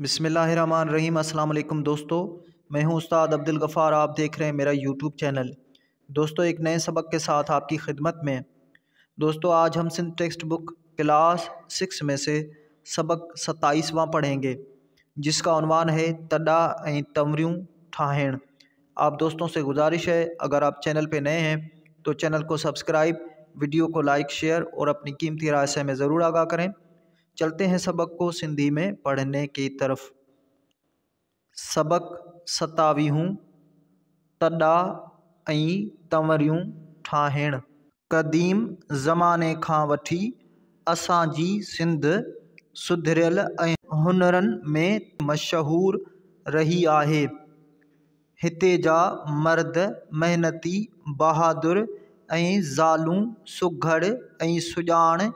बिस्मिल्लाहिर्रहमानिर्रहीम। अस्सलाम वालेकुम दोस्तों, मैं हूं उस्ताद अब्दुल गफ़ार। आप देख रहे हैं मेरा यूट्यूब चैनल। दोस्तों, एक नए सबक के साथ आपकी खिदमत में। दोस्तों, आज हम सिंध टेक्स्ट बुक क्लास 6 में से सबक 27वां पढ़ेंगे, जिसका उन्वान है तॾा ऐं तंवरियूं ठाहिण। आप दोस्तों से गुजारिश है, अगर आप चैनल पे नए हैं तो चैनल को सब्सक्राइब, वीडियो को लाइक, शेयर और अपनी कीमती राय से हमें ज़रूर आगाह करें। चलते हैं सबक को सिंधी में पढ़ने की तरफ। सबक 27 तॾा ऐं तंवरियूं ठाहिण। क़दीम ज़माने खां वठी असांजी सिंध सुधरियल ऐं हुनरनि में मशहूर रही आहे। हिते जा मर्द मेहनती, बहादुर ऐं ज़ालूं सुघड़ ऐं सुॼाण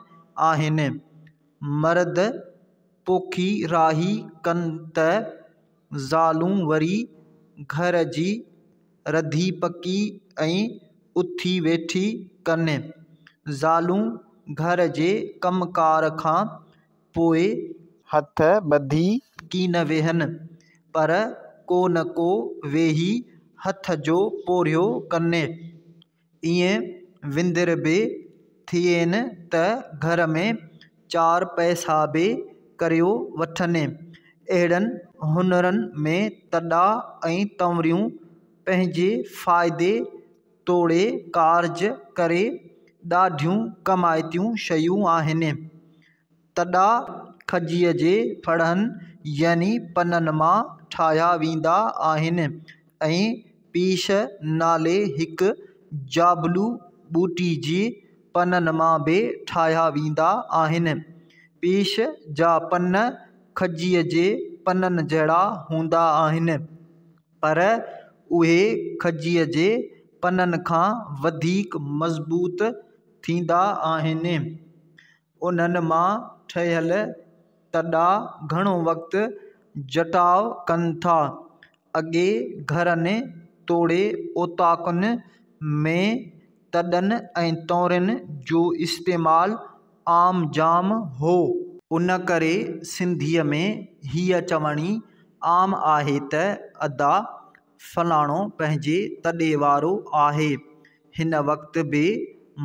आहिनि। मर्द पोखी राही कनि त ज़ालूं वरी घर जी रधी पकी ऐं उथी वेठी कनि। ज़ालूं घर जे कमकार खां पोइ हथ ॿधी कीन वेहनि, पर को न को वेही हथ जो पोरियो कनि। ईअं विंदर बि थियनि त घर में चार पैसा बि करियो वठनि। अहिड़नि हुनरनि में तॾा ऐं तंवरियूं पंहिंजे फ़ाइदे तोड़े कारज करे ॾाढियूं कमाइतियूं शयूं आहिनि। तॾा खजीअ जे फड़हनि यानी पननि मां ठाहिया वेंदा आहिनि ऐं पीश नाले हिकु जाबलू ॿूटी जे पननि मां बि ठाहिया वेंदा आहिनि। पीश जा पन खजीअ जे पननि जहिड़ा हूंदा आहिनि, पर उहे खजीअ जे पननि खां वधीक मज़बूत थींदा आहिनि। उन्हनि मां ठहियल तॾा घणो वक़्तु जटाव कनि था। अॻे घरनि तोड़े ओताकुनि में तॾनि ऐं तंवरियुनि जो इस्तेमाल आम जाम हो। उन करे सिंधीअ में हीअ चवणी आम आहे त अदा फलाणो पंहिंजे तॾे वारो आहे। हिन वक़्तु बि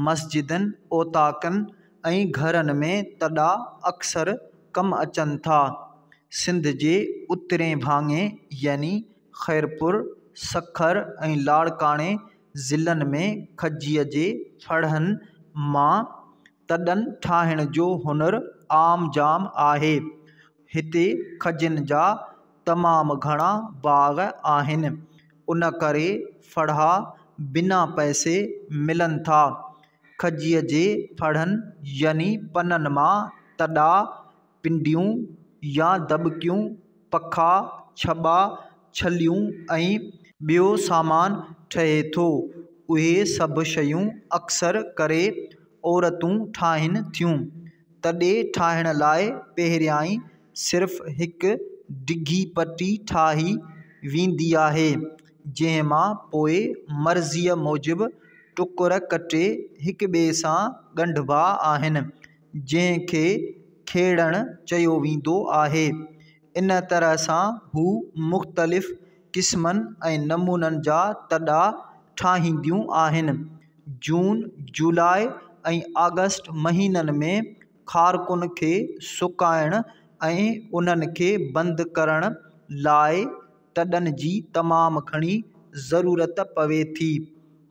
मस्जिदनि, ओताकनि ऐं घरनि में तॾा अक्सर कम अचनि था। सिंध जे उत्तरें भाङे यानी ख़ैरपुर, सखर ऐं लाड़काणे ज़िलनि में खजीअ जे फड़हनि मां तॾनि ठाहिण जो हुनर आम जाम आहे। हिते खजियुनि जा तमामु घणा बाग़ आहिनि, उन करे फड़ा बिना पैसे मिलनि था। खजीअ जे फड़हनि यानी पननि मां तॾा, पिंडियूं या दॿकियूं, पखा, छॿा, छलियूं ऐं ॿियो सामान ठहे थो। उहे सभु शयूं अक्सर करे औरतूं ठाहिनि थियूं। तॾे ठाहिण लाइ पहिरियां सिर्फ़ हिकु डिघी पटी ठाही वेंदी आहे, जंहिं मां पोइ मर्ज़ीअ मूजिबि टुकुर कटे हिक ॿिए सां ॻंढिबा आहिनि, जंहिंखे खेड़णु चयो वेंदो आहे। इन तरह सां हू मुख़्तलिफ़ क़िस्मनि ऐं नमूननि जा तॾा ठाहींदियूं आहिनि। जून, जुलाई ऐं आगस्ट महीननि में खारकुनि खे सुकाइण ऐं उन्हनि खे बंदि करण लाइ तॾनि जी तमामु घणी ज़रूरत पवे थी।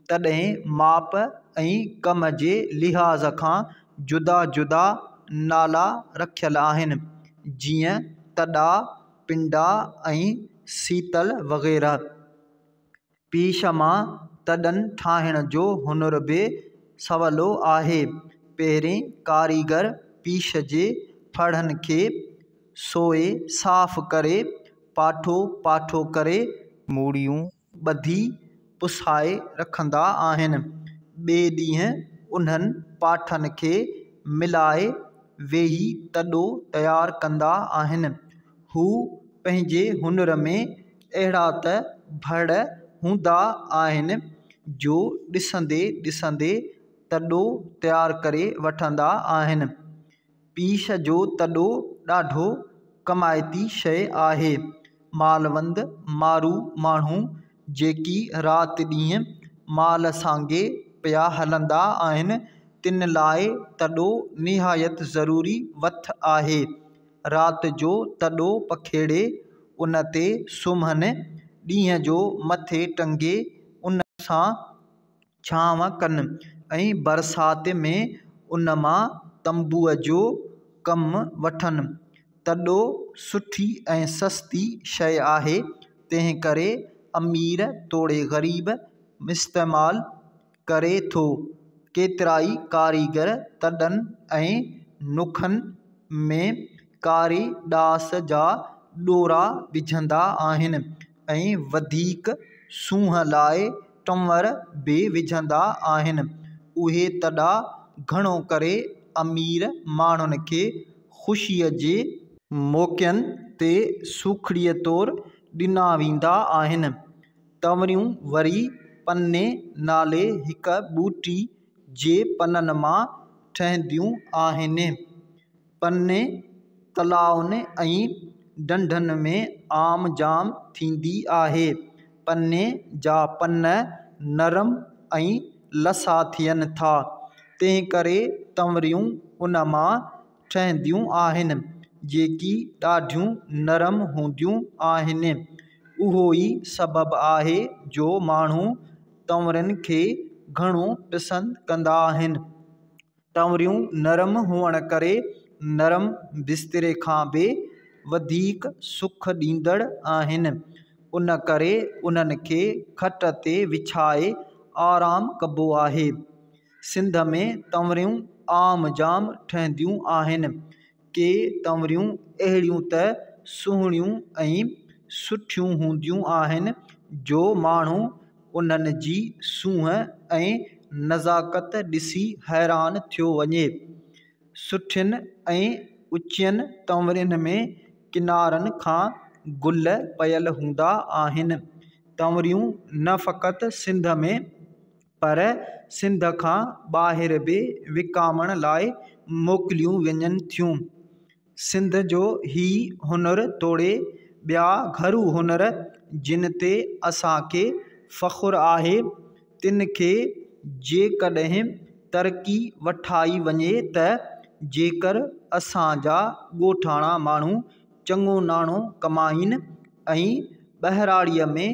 तॾहिं माप ऐं कम जे लिहाज़ खां जुदा जुदा नाला रखियल आहिनि, जीअं तॾा, पिंडा ऐं सीतल वग़ैरह। पीश मां तॾनि ठाहिण जो हुनर बि सवलो आहे। पहिरीं कारीगर पीश जे फड़हनि खे सोए साफ़ करे पाठो पाठो करे मूड़ियूं ॿधी पुसाए रखंदा आहिनि। ॿिए ॾींहुं उन्हनि पाठनि खे मिलाए वेही तॾो तयारु कंदा आहिनि। हू पंहिंजे हुनर में अहिड़ा त भड़ हूंदा आहिनि जो ॾिसंदे ॾिसंदे तॾो तयारु करे वठंदा आहिनि। पीश जो तॾो ॾाढो ڪمائتي شيء آهي. مالوند مارو ماڻهو جيڪي رات ڏينهن مال سانگي پيا هلندا آهن، تن لاء تڏو نهايت ضروري وٿ آهي. رات جو تڏو پکيڙي ان تي سمهن، ڏينهن جو مٿي ٽنگي ان سان ڇانو ڪن ۽ برسات ۾ ان مان تنبوءَ جو ڪم وٺن. تڏو سٺي ۽ سستي شيء آهي، تنهن ڪري امير توڙي غريب استعمال ڪري ٿو. ڪيترائي ڪاريگر تڏن ۽ نکن ۾ ڪاري ڏاس جا ڏورا وجهندا آهن ۽ وڌيڪ سونهن لاءِ ٽنور به وجهندا آهن. اهي تڏا گهڻو ڪري امير ماڻهن کي خوشيءَ جي موقعن تي سوکڙيءَ طور ڏنا ويندا آهن. تنوريون وري پني نالي هڪ ٻوٽي جي پنن مان ٺهنديون آهن. پني تلائن ۽ ڍنڍن ۾ عام جام ٿيندي آهي. پني جا پن نرم ۽ لسا ٿين ٿا، تنهنڪري تنوريون ان مان ٺهنديون آهن، جيڪي ڏاڍيون نرم هونديون آهن. اهو ئي سبب آهي جو ماڻهو تنورين کي گهڻو پسند ڪندا آهن. تنوريون نرم هئڻ ڪري نرم بستري کان به وڌيڪ سک ڏيندڙ آهن، ان ڪري انهن کي کٽ تي وڇائي آرام ڪبو آهي. سنڌ ۾ تنوريون عام جام ٺهنديون آهن. ڪي تنوريون اهڙيون ته سهڻيون ۽ سٺيون هونديون آهن جو ماڻهو انهن جي سونهن ۽ نزاڪت ڏسي حيران ٿيو وڃي. سٺين ۽ اچين تنورين ۾ ڪنارن کان گل پيل هوندا آهن. تنوريون نه فقط سنڌ ۾ پر سنڌ کان ٻاهر به وڪامڻ لاءِ موڪليون وڃن ٿيون. سنڌ جو هي هنر توڙي ٻيا گهرو هنر جن تي اسان کي فخر آهي، تن کي جيڪڏهن ترقي وٺائي وڃي ته جيڪر اسان جا ڳوٺاڻا ماڻهو چڱو ناڻو ڪمائين ۽ ٻهراڙيءَ ۾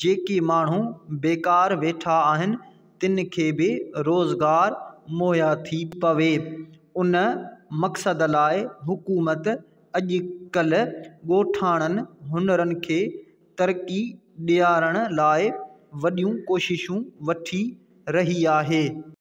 جيڪي ماڻهو بيڪار ويٺا آهن، تن کي به روزگار مهيا ٿي پوي. ان مقصد لاءِ حڪومت اڄڪلهه ڳوٺاڻن هنرن کي ترقي ڏيارڻ لاءِ وڏيون ڪوششون وٺي رهي آهي.